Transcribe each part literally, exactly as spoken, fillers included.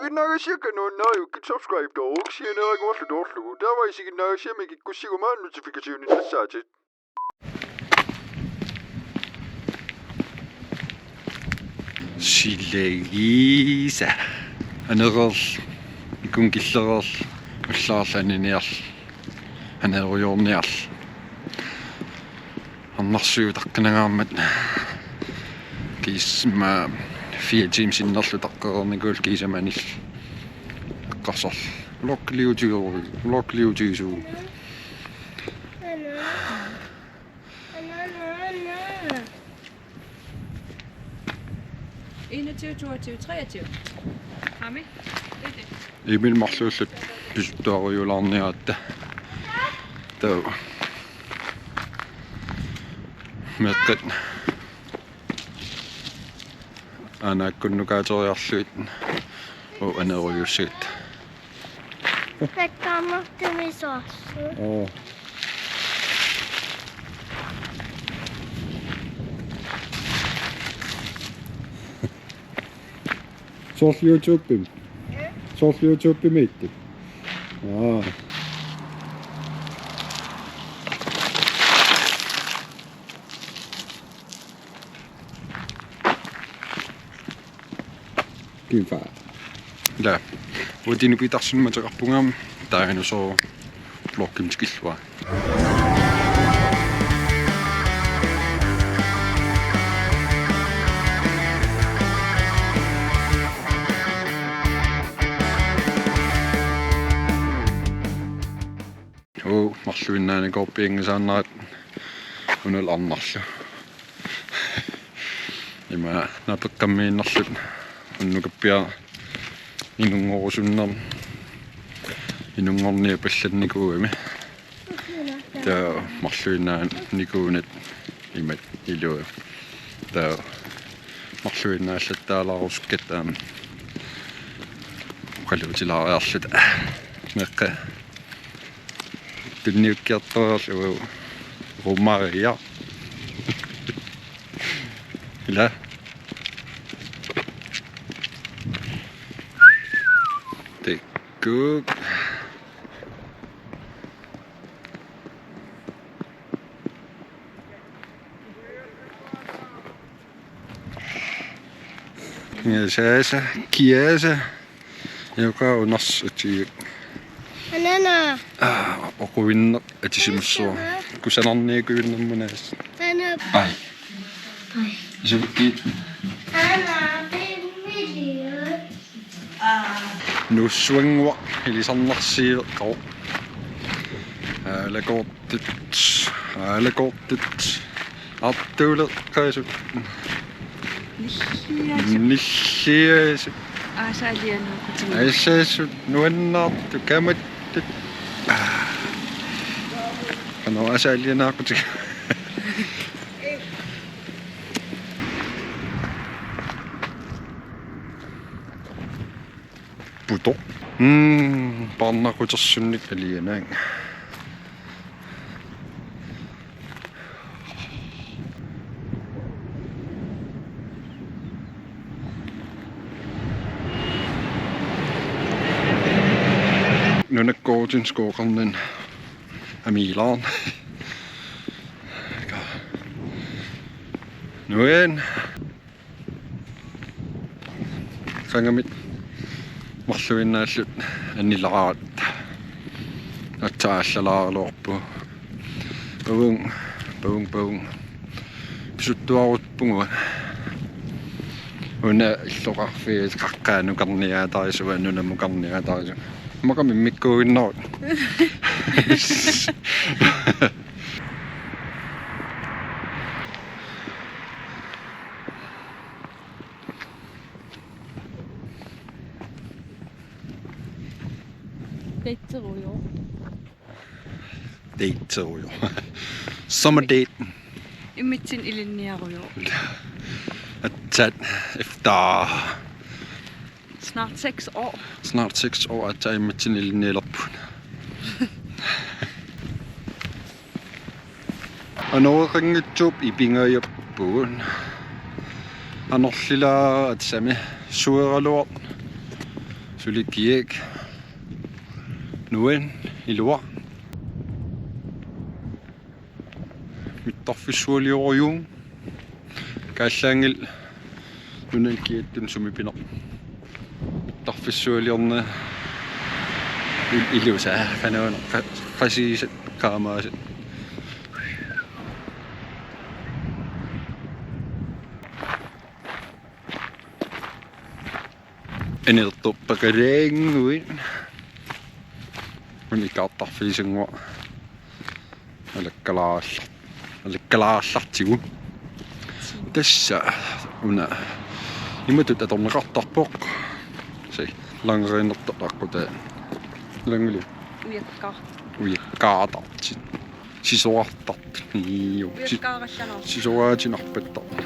Isiginnaagassiakka nuannariukkit subscribe-toruk sianeeraguarlu toorlugu. Taava isiginnaagassiami kikkussiguma notification-innassaatit. Silagiisa. Anereerl. Ikun killereerl. Ullaarl aniniarl. Anerujoorniarl. Arnarsuutaqqinagaarmat. Kiisma fire timer sinnerlu taqqereernikuullu kiisama anil. Eqqarsarl. Ulorkiliutigu. Ulorkiliutigisuu. Enogtyve, toogtyve, treogtyve. Hami? Det er det. Emil marluullutik pisuttuarujuulaarniaratta. Taava. Meeqqat. Aana akkunnukaateriarlugit. Uu, anerujuussagatta. Pekkaammertumisoorsu. Oo. Soorlu YouTube-imi. Soorlu YouTube-imiittut. Aa. Kifa. Ila. Uatinu pitarsinni mateqarpunga taanna soo vloggimik tikillugu. Uu, marluinnaanikoorpianngisaannarat unalu arnarlu. Ima napeqqammiinnarluta unnukappiaq inunngorusunnermi. Inunngorniapallannikuugami. Taava marluinnaanikuunat imat ilua. Taava marluinnaallattaalaarusukkatta aamma oqaluutilaariarluta. Meeqqat tunniukkiartoreerlu Romaria. Ila. Tikkuk. Kiasaasa, kiasa. Joka unars atii. Anana. Ah, oquvinneq atisimassuaq. Kusanarniakuvinnermunaas. Ana. Ai. Ai. Isukki. Ana, pimmilia. Nuussuannguaq ilisarnarsiiveqqavoq. Aalakoortut, aalakoortut. Artuuleqqaasut. Nilliasut. Nilliasut. Aasaalianaaqutigiit. Aasaasut nuannaartut kamattut. Aa. Qanoq aasaalianaaqutigiit. Putoq. Mm, paarnaqqutersunnik alianaak. Nunakkoorutut skooqarnani amiilaarn. Nuan. Qangamit marluinnaalluta annilaaratta. Aatsaat aallalaaraluarpugut. Pavung, pavung, pavung. Pisuttuarutpunga. Una illoqarfiit qaqqaanukarniaatarisua, nunamukarniaatarisua. Immaqa immikkuuinnarut. Daterujoq. Daterujoq. Summer date. Immitsinnut ilinniarujoq. Aatsaat efter. Snart seks år. Snart seks år, aatsaat immitsinnut ilinnialerpugut. Anoreqanngitsuupput ipingajapput. Anorlilaarami sueraluar-, Suli kiak. Nuan, iluaq. Mittarfissualiorujuu. Kaallaanngilaq nunani kiattuni sumi pineq. Mittarfissualiorneq il-, ilusaa, qanoq una, qa-, qasiisat, qaamaasat. Aneertorpaqalaannguit. Una ikaartarfigisannguaq. Alakkalaarla-, alakkalaarlartigu. Tassa una imatut atorneqartarpoq. Se, langerinertut aqqutaa. Langeli. Ujakkaar-. Ujakkaartartut. Sisorartartut. Niu. Si-, ujakkaarallanarpoq. Sisoraatinarpattarpoq.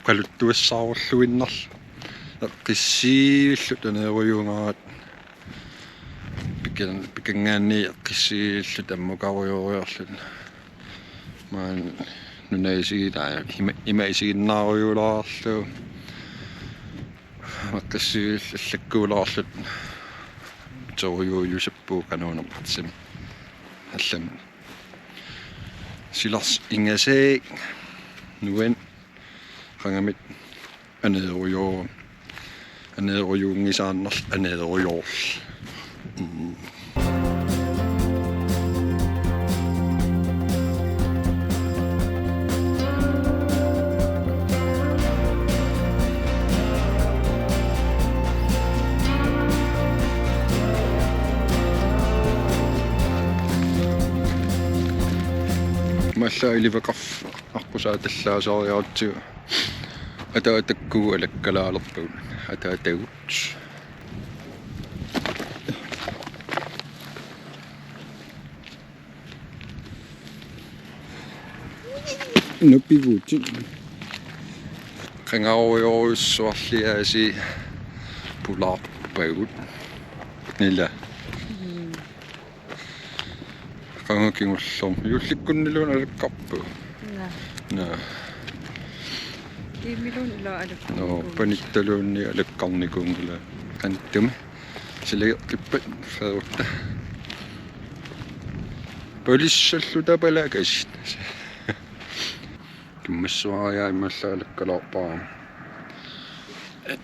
Oqaluttuassaarulluinnarlugu. Eqqissiivilluta aneerujuugaat. Pikan-, pikanngaanniit eqqissiivilluta ammukarujooriarluta. Maani nunap isigilaaq ima, ima isiginnaarujulaarlugu. Eqqissiivilluta allakkuulaarluta. Torujuujusapput qanoq una patsimi. Allamik. Silarsup ingasaak nuan qangamit aneerujoo-, aneerujuunngisaannarluta aneerujoorluta. Mm. Imaallaat iliveqarfik aqqusaatallaasariaratsigu. Ataatakkut alakkalaalerpagut. Ataatagut. Nupivutit. Qangarujorujussuarli aasiit pulaarpagut. Ila. Mm. Qanga kingullermik. Juullikkunniluunniit alakkarpugut. Naa. Naa. Kiimmiluunniit ila alakkarnikuunngisaat. Noo, panittaluunniit alakkarnikuunngilaat. Qanittumi. Silageqqippat feerutta. Palissalluta palakasik. Kimmassuariaat imaallaat alakkalaarpara.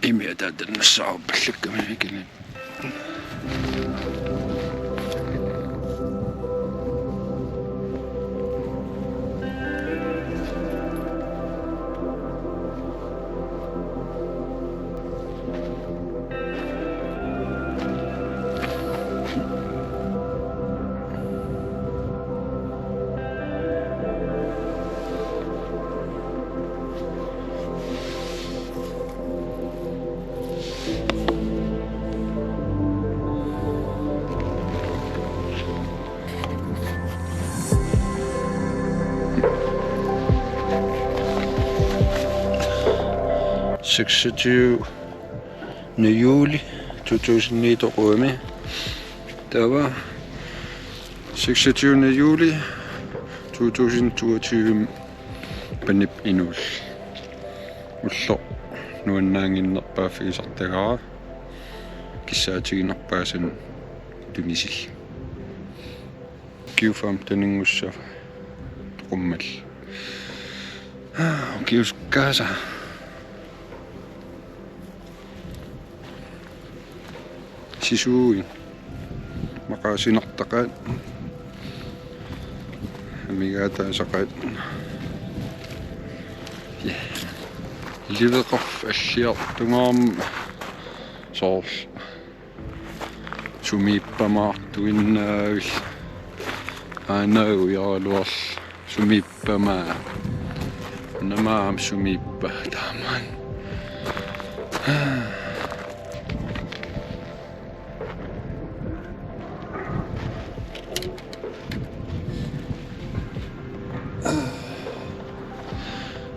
Immiataa tannassaarpallakkami ikini. Seksogtyvende juli to tusind ni toquami. Taava seksogtyvende juli to tusind toogtyve Panip inuulluni. Ulloq nuannaannginnerpaaffigisartagara. Kissaatiginerpaasan tunisil. Q femten-inngussaaq qummal. Ukiusukkaasa. Sisuui. Maqaasinartaqaat. Amigaataasaqaat. Ja. Liveqarfik alliartungaarmat soorlu sumiippamaartuinnaavil. Aana ujaluarl sumiippama. Namaam sumiippa taamaan.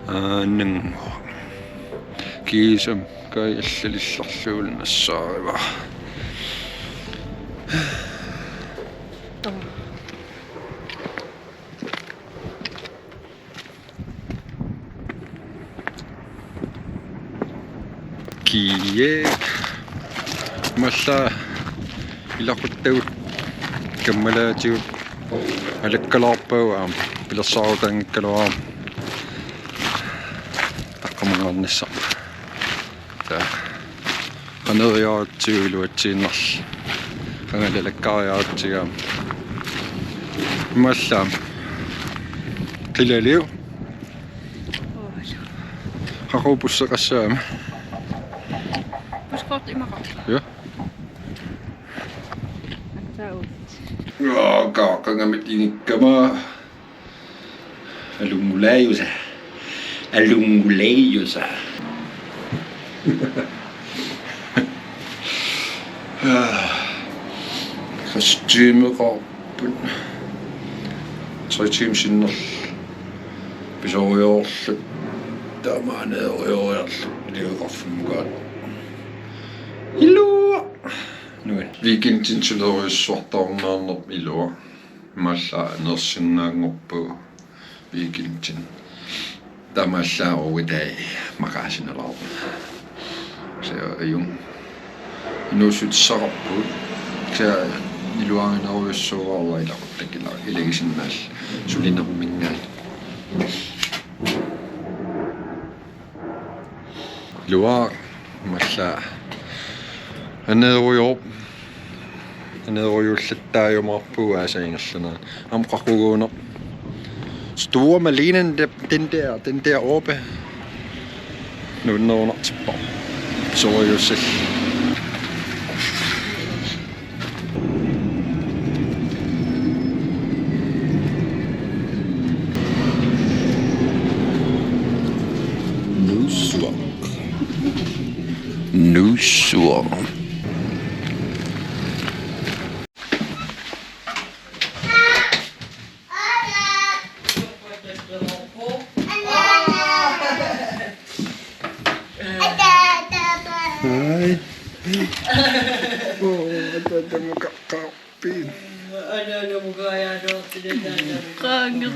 Aanango. Kiisam kai allalillarlugu nassaariva. Kiee. Malla ilaquttagut kammalaatigut alakkalaarpagut aamma pilersaarutaanngikkaluarama taqqamanngaarnissaq. Taa. Qaneriaratsigu iluatsiinnarli. Qangalalakkariaratsigu aamma. Malla. Qilaliu. Qaquu busseqassaama. Buskort imaqartut. Ja. Antaa uut. Ja, qaqqangamit inikkama. Alunngulaajusa. Alunngulaajusa. Qassit tiimeqarput. Tre timer sinnerlugit. Pisorujoorluta. Taamaannerujooriarluta. Liveqarfimmukaat. Ilua. Nuan. Weekendin suleriussuartarunnaarnerput ilua. Malla aneersinnaanngorpugut weekendin. Taamaallaat uagutai maqaasinalerpugut. Kisianni ajunngilaq. Inuussutissaqarpugut. Kisianni iluarinerujussuuara ilaquttakka ilagisinnaallugu sulinerminngaanniit. Ilua, malla. Aneerujoor-, aneerujuullattaajumaarpugut aasaq ingerlanerani. Aamma qaquguuneq. Store Malinen, den der, den der oppe. Nuannerunartipparput. Sorujussuaq. Nuussuaq. Nuussuaq. Hej. Åh, det är demokrat. Qaangertin. Qaamil.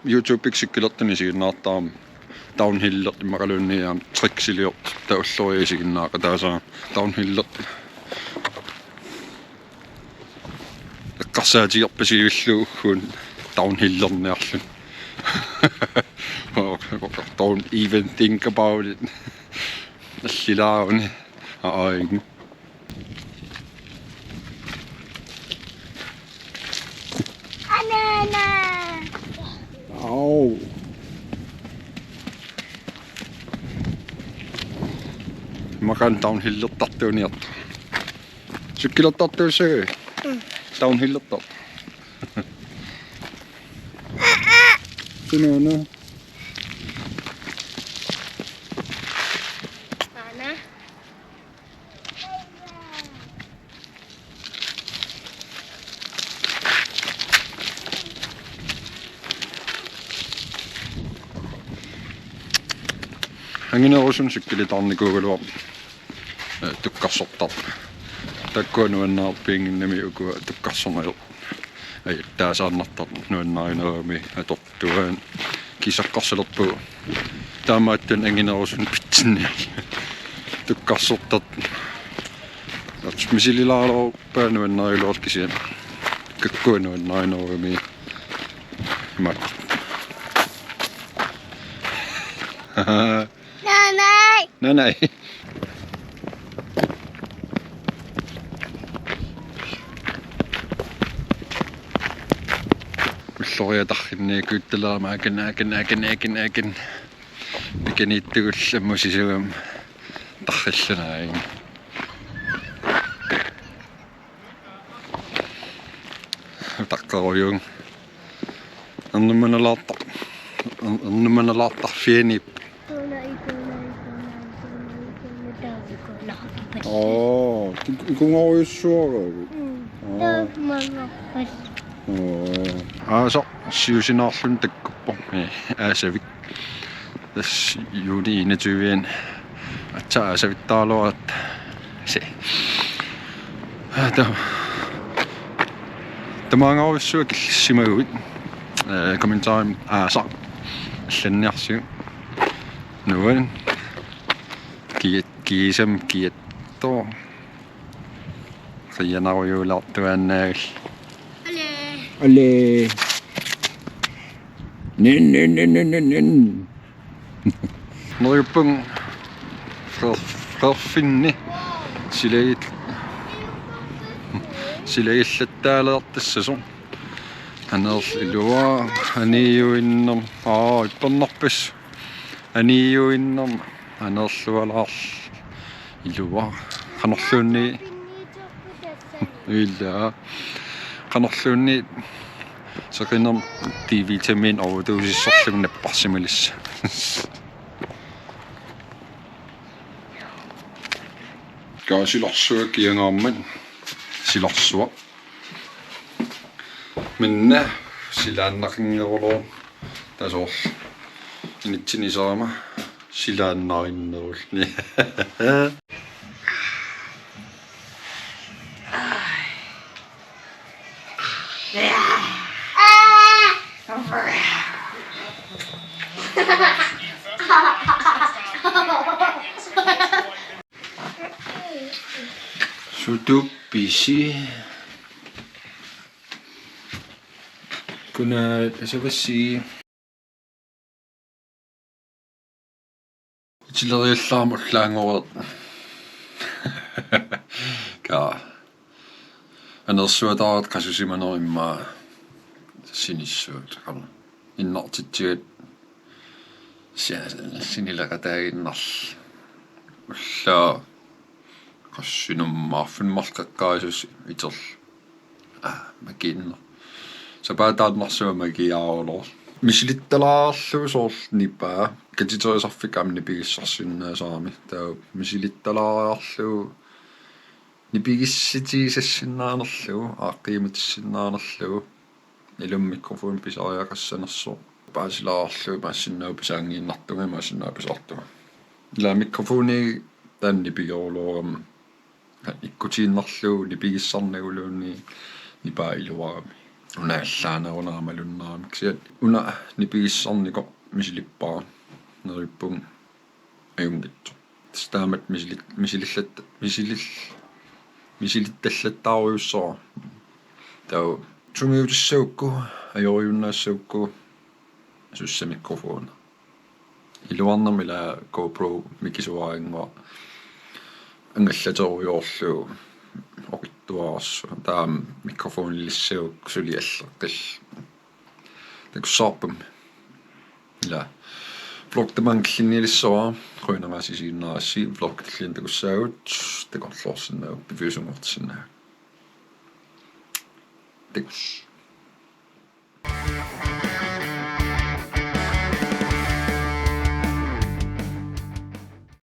YouTube-ikkut sikkilertuni isiginnaartarami. Downhillertut immaqaluunniit aamma tricksiliortut taava ulloriaq isiginnaaqataassavara downhillertut. Eqqarsaatigerpasivillugu ugguuna downhillerniarluni. Don't even think about it. Allilaaruni. Aajunngilaq. Au. Maqaana downhillertartuuniartoq. Sikkilertartuussagavit? Mm. Downhillertartoq. Sinaana. Aana. Anginerusumik sikkilitaarnikuugaluarpoq, eh, tukkarsortartut. Taakkua nuannaarpiannginnami ukua tukkarsorneq. Ajuttaasaarnartartut nuannarinerugami atortuaat kiisakkorsalerpugut. Taamaattunik anginerusuni pitsinni. Tukkarsortat. Misililaarluarpaa nuannariluarluni kisianni. Kakkua nuannarinerugami. Imaattoq. Nanai. Nanai. Ulloriaq tarrinniikkuuttalerama akin, akin, akin, akin, akin. Pikaniittugullu ammut sisugam tarrillunaarin. Utaqqerujuuvunga. Ernumanalaartar-, er-, ernumanalaartarfianiippoq. Oo, ik-, ikungorujussuaraagut. Oo. Oo. Aasaq siusinaarluni takkuppoq. Ee, aasavik. Tassa juuni enogtyve-ani aatsaat aasavittaraluaratta. Se. Aa, ta-, tamaangaarussua killissimaguit. Ee, kommentarimi aasaq allanniarsiuk. Nuan. Kiat, kiisam kiattoo. Qianarujuulaartuaannaagal. Ale. Ale. Nin, nin, nin. Neriuppunga Frederik-, Frederikfinni silagil-, silagillattaaleertassasoq. Aneerluaq iluaq aniijuinnerma. Aa, ippernarpas. Aniijuinnerma. Aneerlualaarl-, iluaq. Qanorluunniit. Ila. Qanorluunniit seqinermi D-vitamin overdosis-erlugu napparsimalissaq. Kaa silarsuaq kiangaarmat. Silarsuaq. Minna silaannaqinngorlugu tasoorlu. Initsinni iserama silaannarinnerullugu. Sutuppisi. Kuna asavassi. Itileriallaarama ullaanngoreerpoq. Kaa. Aneersuataartut qasusimanerit immaqa sinissuat. Innartitsigatta sia-, sinileqataaginnarlugu. Ullaaq qassinummaarfun marluk qaqqaasusi iterlu. Aa, makiinneq. Sapaataarnarsuaq makiaarulor. Misilittalaarlugu soorlu nipaa. Katiterisarfik aamma nipigissarsinnaasarami. Taava misilittalaarlugu nipigissutigisassinnaanerlugu, aaqqiimatissinnaanerlugu. Ilumut mikrofoni pisariaqassanersoq. Paasilaarlugu imaassinnaavoq pisaanngiinnartunga imaassinnaavoq pisartunga. Ila mikrofoni taanna nipigerulorama. Ikkutiinnarlugu nipigissarnaguluunniit nipaa iluarami. Una allaanerunera malunnarami. Kisianni una nipigissarnikoq misilippara. Neriuppunga ajunngitsoq. Tassa taamatut misili-, misilillatta-, misilil-, misilittallattaarujussuara. Taava sungiutissagukku, ajoriunnaassagukku, asussa mikrofoni. Iluarnermi ila GoPro mikisuaraannguaq angallaterujoorlugu oqitsuararsuaq. Taava mikrofonilissagukku suli alleqqillugu. Takussavarpummi. Ila. Vlog tamaanga killinnialissavara, qujanaq isiginnaarassi, vlog killianut takussaagut, takorloorsinnaavutit, piviusunngortissinnaavutit. Takuss.